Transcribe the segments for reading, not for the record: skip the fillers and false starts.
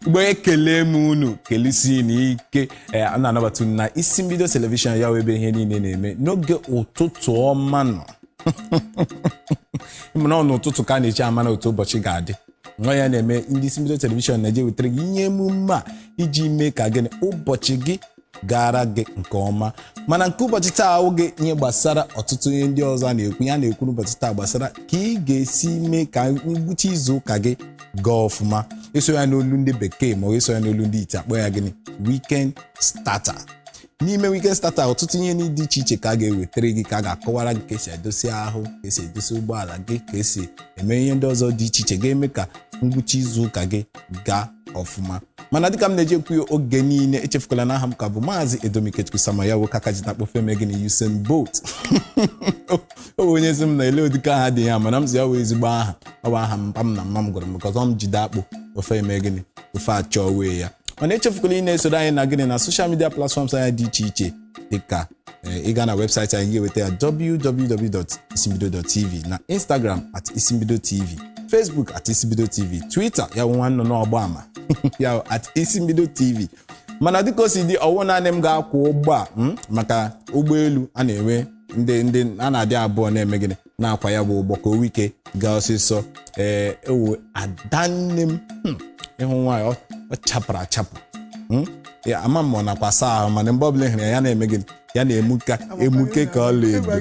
Igbo, ekele m unu, kelesi n'ike. Ee, a na-anabata unu na Isi Mbido Television, ya wụ ebe ihe niile na-eme n'oge ụtụtụ ọma nọ. Mana ọ n'ụtụtụ ka a na-eche ama na otu ụbọchị ga-adị. Nwa ya na-eme ndị Isi Mbido Television na-eje wetara gị ihe emume a iji mee ka gịnị ụbọchị gị gara gị nke ọma. Mana nke ụbọchị taa awụghị ihe gbasara ọtụtụ ihe ndị ọzọ a na-ekwu. Ya na-ekwu n'ụbọchị taa gbasara ka ị ga-esi mee ka ngwụcha izu ụka gị gaa ọfụma. Ịsụ ya n'olu ndị Bekee ma ọ ịsụ ya n'olu ndị iti, akpọ ya gịnị? Weekend Starter. N'ime Weekend Starter, ọtụtụ ihe dị iche iche ka a ga-ewetara gị, ka a ga-akọwara gị ka esi edosi ahụ, ka esi edosi ụgbọala gị, ka esi eme ihe ndị ọzọ dị iche iche ga-eme ka ngwụcha izu ụka gị gaa ọfụma. Mana dịka m na-eji ekwu ya oge niile, echefukwala na aha m ka bụ Maazị Edomikechukwu Sama, ya nwoke aka ji na-akpọfe eme gịnị, Usain Bolt. O bụ onye sị m na ele ụdịka aha dị ya, mana m sị ya wee ezigbo aha. Ọ bụ aha mpa m na mma m gwara m, because ọ m jide akpụ ofe eme gịnị, ofe achọ wee ya. Mana echefukwala ị na-esoro anyị na gịnị, na social media platforms anyị dị iche iche, dịka ịga na webụsaịtị anyị, ga-enweta ya www.isimbido.tv, na Instagram @isimbidotv, Facebook @isimbidotv, Twitter ya bụ nwanne n'ọgba ama ya bụ @isimbidotv. Mana dịka o si dị, ọwụ naanị m ga-akwụ ụgbọ a, maka ụgbọelu a na-enwe ndị a na-adị abụọ na-eme gịnị, na-akwa ya bụ ụgbọ ka o nwee ike gaa ọsịsọ. Ee, ewu adanne m, ịhụ nwaanyị ọ chapụrụ achapụ. Ya ama m ọ nakwa asa ahụ, mana mgbe ọbụla ị hụrụ ya, ya na-eme gịnị, ya na-emuka emuke ka ọla edo.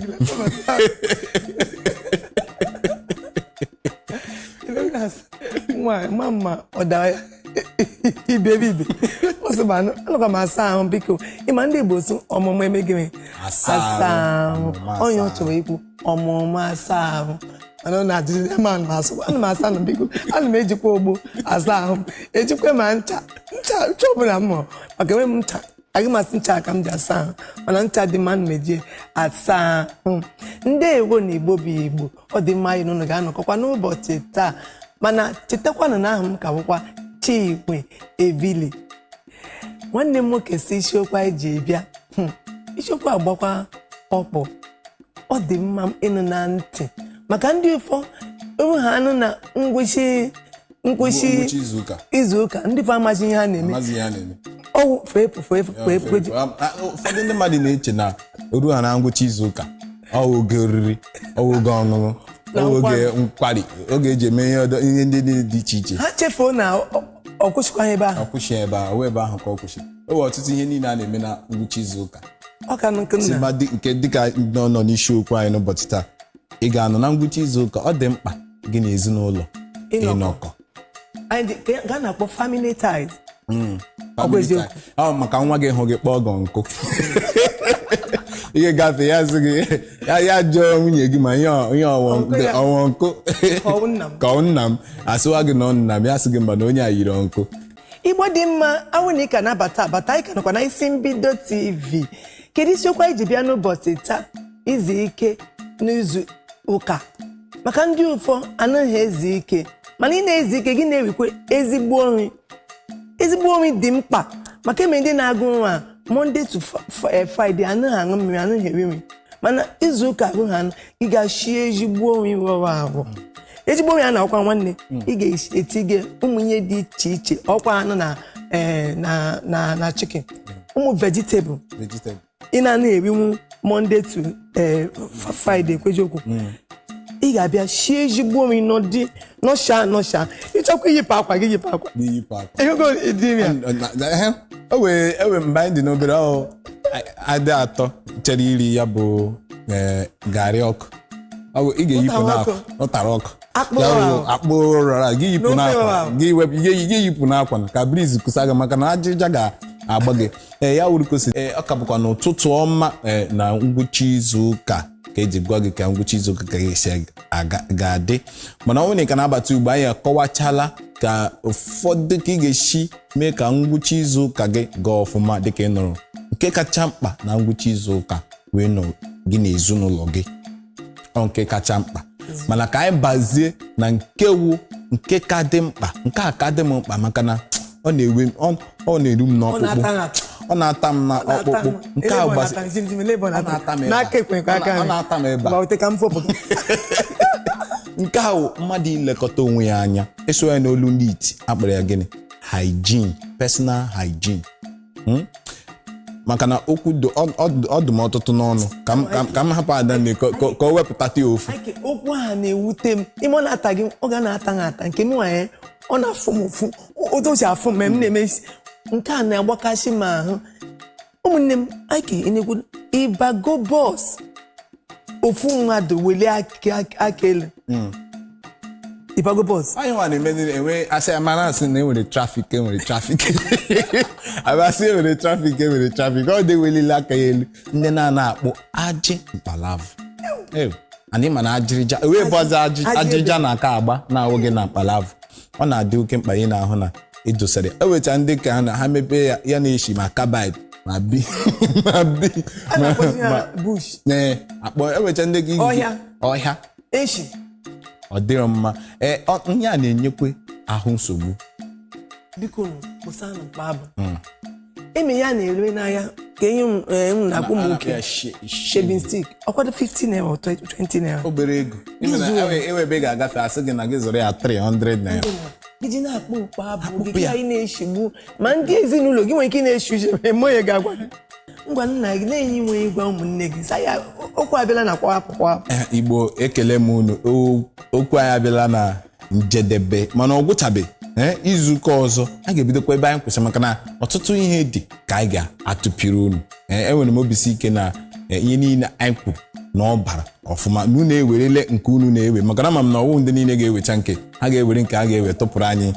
Nwaanyị ma mma, ọ dara ya iberibe. Ọ sị ma anụkwa m asa ahụ. Biko, ịma ndị Igbo sị ọmụmụ eme gịnị? Asa ahụ. Ahụ. Ọmụmụ asa Onye ọ ahụ. chọrọ ikwu ọmụmụ asa ahụ, mana ọ na-ajụzi ya ma ana m asụ, ana m asa nụ. Biko, ana m ejikwa ogbo asa ahụ m, ejikwa ma ncha ncha ncha ọbụla m mụrụ, maka enwe m ncha agaghị m asị ncha ka m ji asa ahụ, mana ncha dị mma, ana m eji asa ahụ. Ndeewo na Igbo bụ Igbo. Ọ dị mma anyị na unu ga-anọkọkwa n'ụbọchị taa. Mana chetakwanụ na aha m ka bụkwa Chinwe Ebili. Nwanne m nwoke si isiokwu anyị ji bịa, isiokwu agbakwa ọkpụ. Ọ dị mma ịnụ na ntị, maka ndị ụfọ ewu ha anụ na ngwụsị ngwụsị ngwụcha izuụka. Izuụka, ndị fọ amaghị ihe ha na-eme. Amaghị ihe a na-eme. Ọwụ fepụ fepụ fepụ ji. Ụfọdụ ndị mmadụ na-eche na oru ha na ngwụcha izuụka, ọ wụ oge oriri, ọ wụ oge ọṅụṅụ, ọ wụ oge nkwari, oge eji eme ihe ndị dị iche iche. Ha chefuo na ọ kwụsịkwa ebe ahụ. Ọ kwụsị ebe ahụ, ebe ahụ ka ọ kwụsị. E nwere ọtụtụ ihe niile a na-eme na ngwụcha izuụka. Ọ ka nke nna. Sịba nke dịka nọ nọ n'isiokwu anyị n'ụbọchị taa, ị ga-anọ na ngwụcha izuụka, ọ dị mkpa gị na ezinụlọ ịnọkọ. Ịnọkọ. Anyị ka a na-akpọ family ties. Ọ bụ Family eziokwu. time. Ọ maka nwa gị hụ gị kpọọ gị nkụ, ihe gafe ya sị gị ya, ya jụọ nwunye gị ma ihe ọwọ Ọnkụ ya. Ọwọ nkụ. Ka ọ nna m. Ka ọ nna m asịwa gị na ọ nna m, ya sị gị mba, na onye a yiri ọnkụ. Igbo dị mma, awụ na ị ka na-abata abata, anyị ka nọkwa na Isi Mbido TV. Kedu isiokwu anyị ji bịa n'ụbọchị taa? Izu ike n'izu ụka, maka ndị ụfọ anaghị ezu ike. Mana ị na-ezu ike gị, na-erikwe ezigbo nri. Ezigbo nri dị mkpa, maka eme ndị na-agụ nwa Monday to Friday anaghị aṅụ mmiri, anaghị eri nri. Mana izu ụka agụ ha, ị ga-shie ezigbo nri rọrọ arụ, ezigbo nri a na-akwa nwanne. Ị ga-etige ụmụ ihe dị iche iche, ọkwa anụ na na chicken, ụmụ vegetable. Vegetable. Ị na-ana erinwu Monday to Friday, kweziokwu, ị ga-abịa shie ezigbo nri, nọdị nọsha nọsha. Ịchọkwa iyipụ akwa gị, yipụ akwa. N'iyipụ akwa. Ịhụgo ịdị ya. Ehe, o wee ewe mgbe anyị dị n'obere, ọ adị atọ chere iri ya bụ garị ọkụ. Ọ bụ ị ga-eyipụ Ụtara n'akwa ọkụ. Ụtara ọkụ. Akpụ Ya bụ ahụ. Akpụ rọra gị yipụ N'ofe n'akwa. ahụ. Gị wepụ gị yipụ n'akwa ka breeze kusa gị, maka na ajịja ga-agba gị. Ee, ya wuru kosi. Ee, ọ ka bụkwa n'ụtụtụ ọma. Ee, na ngwụcha izu ụka ka eji gwa gị ka ngwụcha izu ụka ka ga-esi aga ga-adị. Mana ọ bụrụ na ị ka na-abata ugbo, anyị akọwachala ka ụfọdụ ka ị ga-esi mee ka ngwụcha izu ụka gị gaa ọfụma. Dịka ị nụrụ, nke kacha mkpa na ngwụcha izu ụka wee nọ gị na ezinụlọ gị, ọ nke kacha mkpa. Mana ka anyị bazie na nke wu nke ka dị mkpa, nke a ka dị m mkpa, maka na ọ na-ewe m, ọ na-eru m Ọ n'ọkpụkpụ. na-ata na-ata. Ọ na-ata m na ọkpụkpụ. Nke a gbasi ọ na-ata m ebe a. N'aka ekwe ka aka Ọ na-ata m ebe a. Ma wete ka m fọpụ gị. Nke ahụ, mmadụ ilekọta onwe ya anya. Eso ya n'olu ndị iti akpọrọ ya gịnị? Hygiene, personal hygiene. Maka na okwu ọ dị m ọtụtụ n'ọnụ ka m hapụ Adanne ka o wepụtata ya ofu. Ike, okwu ahụ na-ewute m. Ime ọ na-ata gị, ọ ga na-ata gị ata. Nke m nwanyị, ọ na-afụ m ụfụ. Otu o si afụ m, m na-eme isi. Nke a na-agbakasị m ahụ. Ụmụnne m, Ike, enekwu ịbago bus, ofu mmadụ welie aka elu. Ịbago bus. Anyị nwa na-eme enwe asị amara, asị na enwere traffic, enwere traffic, abasị enwere traffic, enwere traffic, ọ dị welile aka ya elu. Ndị na-ana akpụ ajị mkpalavu. Ew, anyị ma na ajịrịja ewee bọzi ajị. Ajị. Ajịrịja na-aka agba na-awụ gị na mkpalavu. Ọ na-adị oke mkpa ị na-ahụ na ịdosara ewecha ndị ka ha na ha mepee ya, ya na-eshi ma carbide ma bi ma bi. A na-akpọzi ha bush. Ee, akpọ ewecha ndị gị. Ọhịa. Ọhịa. Eshi. Ọ dịrọ mma. Ee, ihe a na-enyekwe ahụ nsogbu. Biko nụ, kwụsanụ mkpa abụ emi ya na-ere n'ahịa ka enyi m, m na-akpọ ụmụ nwoke shaving stick, ọkwado 15 naira or 20 naira. Obere ego. Ime na enwe ebe ị ga-agafe, asị gị na gị zụrụ ya 300 naira. Iji na-akpụ mkpa abụ gị. Akpụpụ ka ya. anyị na-eshigbu ma ndị ezinụlọ gị nwere ike ị na-eshi uche ma onye ga-agwa gị, ngwa nna gị na-enyi nwe ịgwa ụmụnne gị sa ya okwu abịala na kwapụ kwapụ. Eh, Igbo, ekele m unu. Okwu anyị abịala na njedebe, mana ọ gwụchabe. Ee, izuụka ọzọ a ga-ebidokwa ebe anyị kwụsị, maka na ọtụtụ ihe dị ka anyị ga-atụpịrị unu. Ee, enwere m obisi ike na ihe niile anyị kwuru na ọ bara ọfụma, na unu ewerele nke unu na-ewe, maka na ama m na ọwụ ndị niile ga-ewecha nke ha ga-ewere, nke ha ga-ewe tụpụrụ anyị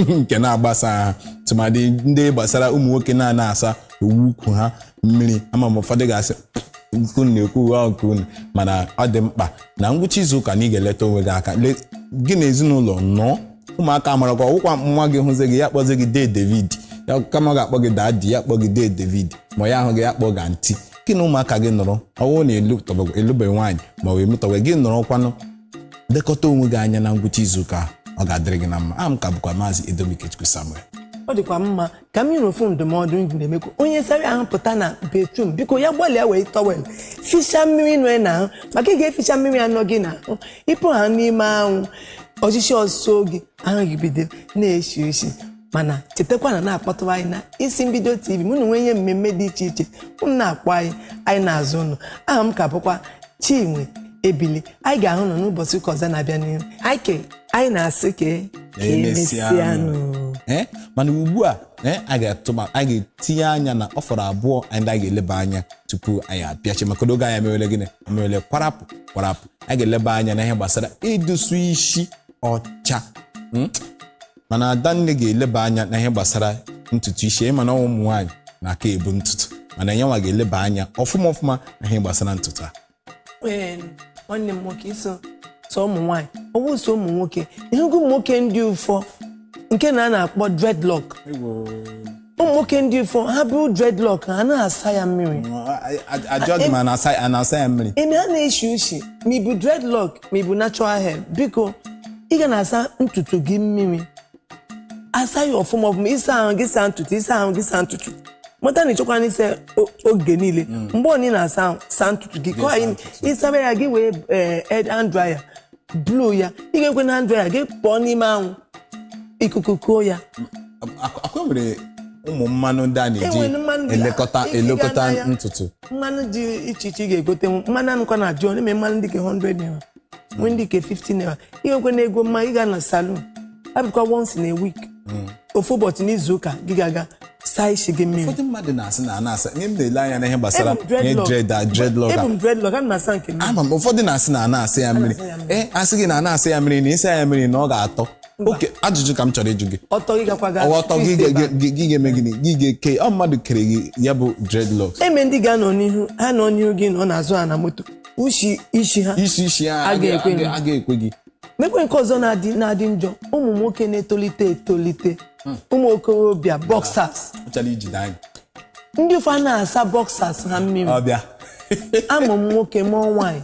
nke na-agbasa ha, tụmadị ndị gbasara ụmụ nwoke na-ana asa owu ukwu ha mmiri. Ama m ụfọdụ ga-asị nke unu na-ekwu uwe ahụ nke unu, mana ọ dị mkpa na ngwụcha izu ụka na ị ga-eleta onwe gị aka. Gị na ezinụlọ nọọ, ụmụaka amarakwa ọgwụkwa nwa gị hụzi gị, ya kpọzi gị dee David ya, kama ọ ga-akpọ gị daddy, ya kpọ gị dee David, ma ya ahụ gị, ya kpọ gị aunty. Gị na ụmụaka gị nọrọ, ọwụ na elubeghị nwaanyị ma ọ bụ emụtọgbe gị, nọrọkwanụ dekọta onwe gị anya na ngwụcha izu ụka. Ọ ga-adịrị gị na mma. Aha m ka bụkwa Maazị Edomikechukwu Samuel. Ọ dịkwa mma ka m nyere ofu ndụmọdụ m na-emekwa: onye sara ahụ pụta na bedroom, biko ya gbalịa wee towel ficha mmiri nọ na ahụ, maka ị ga-eficha mmiri anọ gị n'ahụ, ịpụ ha n'ime anwụ, ọchịchị ọsọ gị ahụ gị bido na-esi isi. Mana chetakwa na na-akpọtụrụ anyị na Isi Mbido TV. Mụ na nwe ihe mmemme dị iche iche unu na-akpọ anyị, anyị na-azụ unu. Aha m ka bụkwa Chinwe Ebili. Anyị ga-ahụ nọ n'ụbọchị ụka ọzọ na-abịa n'ihu. Anyị ke anyị na-asị ka emesịanụ. Ee, mana ugbu a, ee, a ga-atụba, a ga-etinye anya na ọ fọrọ abụọ anyị ndị a ga-eleba anya tupu anyị apịachi, maka na oge anyị emewele gịnị, emewele kwarapụ kwarapụ. Anyị ga-eleba anya na ihe gbasara idosu isi ọcha. Mana Adanne ga-eleba anya na ihe gbasara ntutu isi. Ịma na ụmụ nwaanyị na-aka ebu ntutu, mana nyanwa ga-eleba anya ọfụma ọfụma na ihe gbasara ntutu a. Ee, nwanne m nwoke, iso sọ ụmụ nwaanyị, ọwụ so ụmụ nwoke. Ịhụgo ụmụ nwoke ndị ụfọ nke na a na-akpọ dreadlock, ụmụ nwoke ndị ụfọ ha bụrụ dreadlock, ha na-asa ya mmiri. Ajọ gị ma a na-asa ya mmiri. Eme ha na-eshi ushi, ma ibu dreadlock ma ibu natural hair, biko ị ga na-asa ntutu gị mmiri, asa ya ọfụma ọfụma. Ịsa ahụ gị, saa ntutu, ịsa ahụ gị, saa ntutu. Mata na ịchọkwa n'ise oge niile mgbe ọ na-asa ahụ, saa ntutu gị ka anyị ịsaba ya gị wee hand dryer blow ya. Ị ga-ekwe na hand dryer gị pụọ n'ime anwụ, ikuku kuo ya. Akwa nwere ụmụ mmanụ ndị a na-eji Enwere mmanụ elekọta ị ga elekọta n'ahịa. ntutu. Mmanụ dị iche iche ị ga-egote. Mmanụ anụkwa na ajụ eme mmanụ dị ka 100 naira, nwee ndị ke 50 naira. Ị ga-ekwe na ego mma ị ga na salon abụkwa once in a week, ofu ụbọchị n'izu ụka, gị ga-aga saa isi gị mmiri. Ụfọdụ mmadụ na-asị na a na-asa ihe m na-ele anya n'ihe gbasara Ebu m ihe dreadlock. dread a dreadlock a. Ebu m dreadlock, ana m asa nke mmiri. Ama m ụfọdụ na-asị na a na-asa ya mmiri. Na-asa ya mmiri. Ee, asị gị na a na-asa ya mmiri, na ịsa ya mmiri na ọ ga-atọ oke. Ajụjụ ka m chọrọ ịjụ gị. Ọtọ gị gakwa ga Ọwa ọtọ gị twist ebe a. gị ga-eme gịnị? Gị ga-eke ọ mmadụ kere gị ya bụ dreadlocks. Eme ndị ga-anọ n'ihu ha, nọ n'ihu gị, nọ n'azụ ha na moto, ushi isi ha. Isi ya. A ga-ekwe a ga-ekwe gị. Mekwe nke ọzọ na-adị njọ, ụmụ nwoke na-etolite etolite, ụmụ okorobịa, boxers. Ọ chọrọ ijide anyị. Ndị ụfọdụ na-asa boxers ha mmiri. Ọbịa. Amụ m nwoke, mụọ nwaanyị.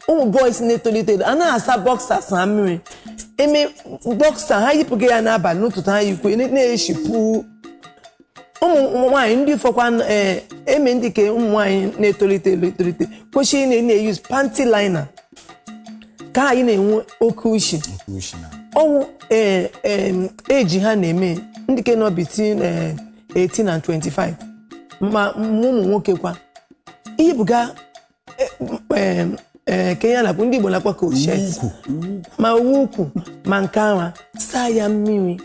Ụmụ boys na-etolite a na-asa boxers ha mmiri. Eme boxer ha yipụghị ya n'abalị, n'ụtụtụ ha yikwe na-eshipụ. Ụmụ nwaanyị ndị fọkwa, ee, eme ndị ke ụmụ nwaanyị na-etolite etolite kwesịrị na na-eyuz panty liner ka anyị na-enwe oke ushi. Ushi na. Ọnwụ eji ha na-eme ndị ke nọ between 18 and 25, ma ụmụ nwoke kwa iyipụga ke ya na-akpọ, ndị Igbo na-akpọ ka shirt Ukwu. Ma uwe ukwu ma nke anwa, saa ya mmiri.